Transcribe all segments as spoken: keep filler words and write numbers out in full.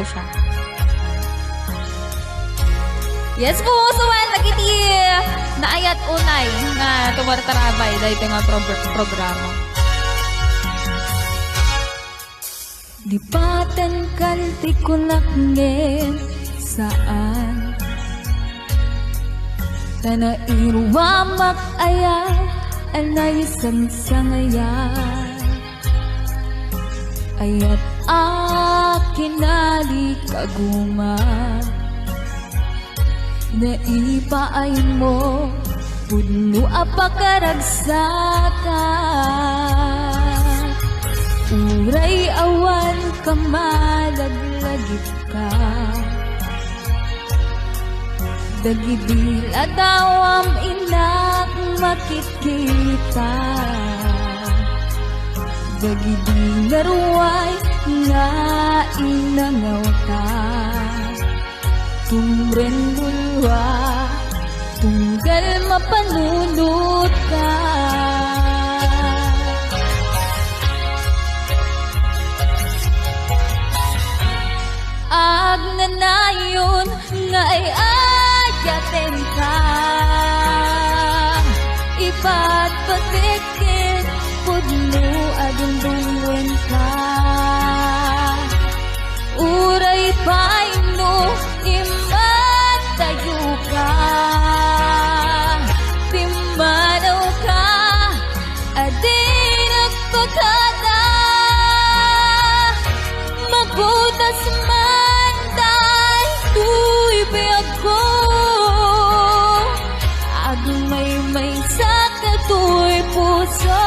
siya. Yes po, so well, dagiti naayat unay nga tumartarabay daytoy nga pro-, programa. Di paten kan ti kunak ngem saan. Ta nairuamak aya a naisangsangayan. Ayat a kinali kaguma. Naipaaymo pudno a pakaragsakan. Uray awan ka malaglagitka. Dagidi ladawam innak makitkita. Dagidi naruay nga inangawta. Tumrendulwa, tunggal mapanunotka. Agnanayon nga ay-ayatenka, ipatpatek ken pudno a dumdumwenka. Uray pay no immadayoka, pimmanawka, a di nagpakada. Magudas man daytoy biagko, agmaymaysa daytoy puso.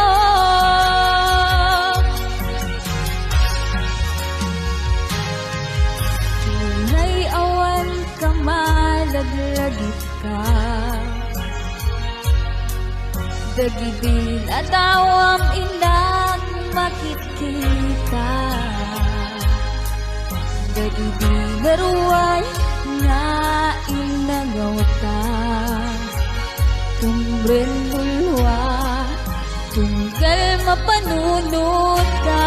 Uray awan ka malaglagitka. Dagidi ladawam innak makitkita. Dagidi naruay nga inangawta. Tumrendulwa, tunggal mapanunotka.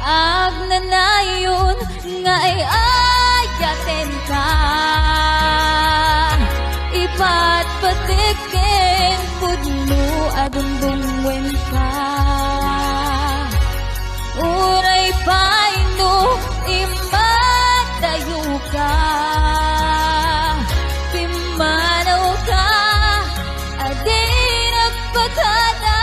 Agnanayon nga ay-ayatenka, ipatpatek ken pudno a dumdumwenka. Uray pay no immadayoka, pimmanawka, a di nagpakada.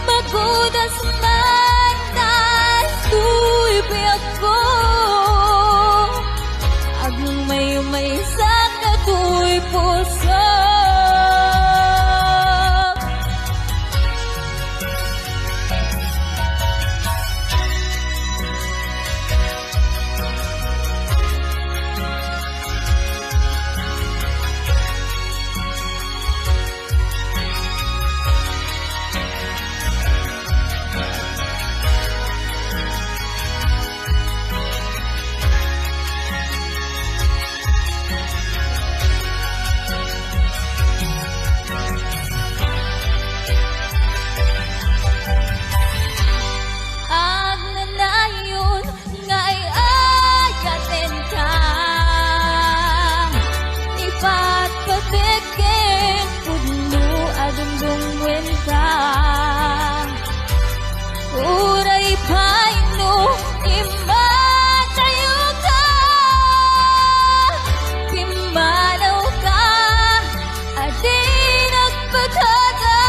Magudas man daytoy biagko, agmaymaysa daytoy puso. Agnanayon nga ay-ayatenka, ipatpatek ken pudno a dumdumwenka. Uray pay no immadayoka, pimmanawka, a di nagpakada.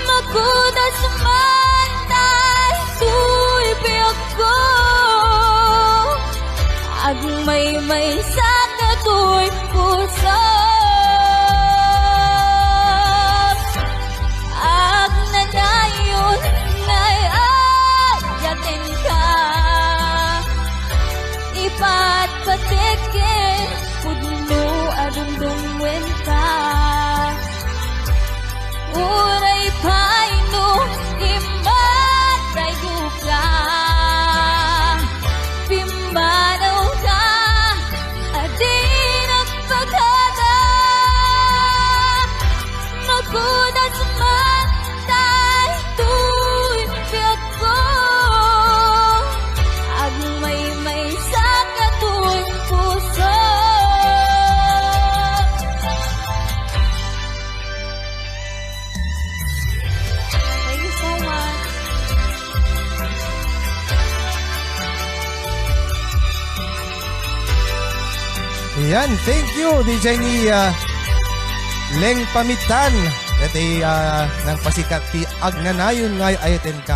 Magudas man daytoy biagko, agmaymaysa daytoy puso. Agnanayon nga ay-ayatenka, ipatpatek ken pudno a dumdumwenka. Uray pay no immadayoka, pimmanawka, a Yan, thank you, D J ni, ah, Leng Pamitan. Dati, ah, nangpasikat ti agnanayon nga ay-ayatenka.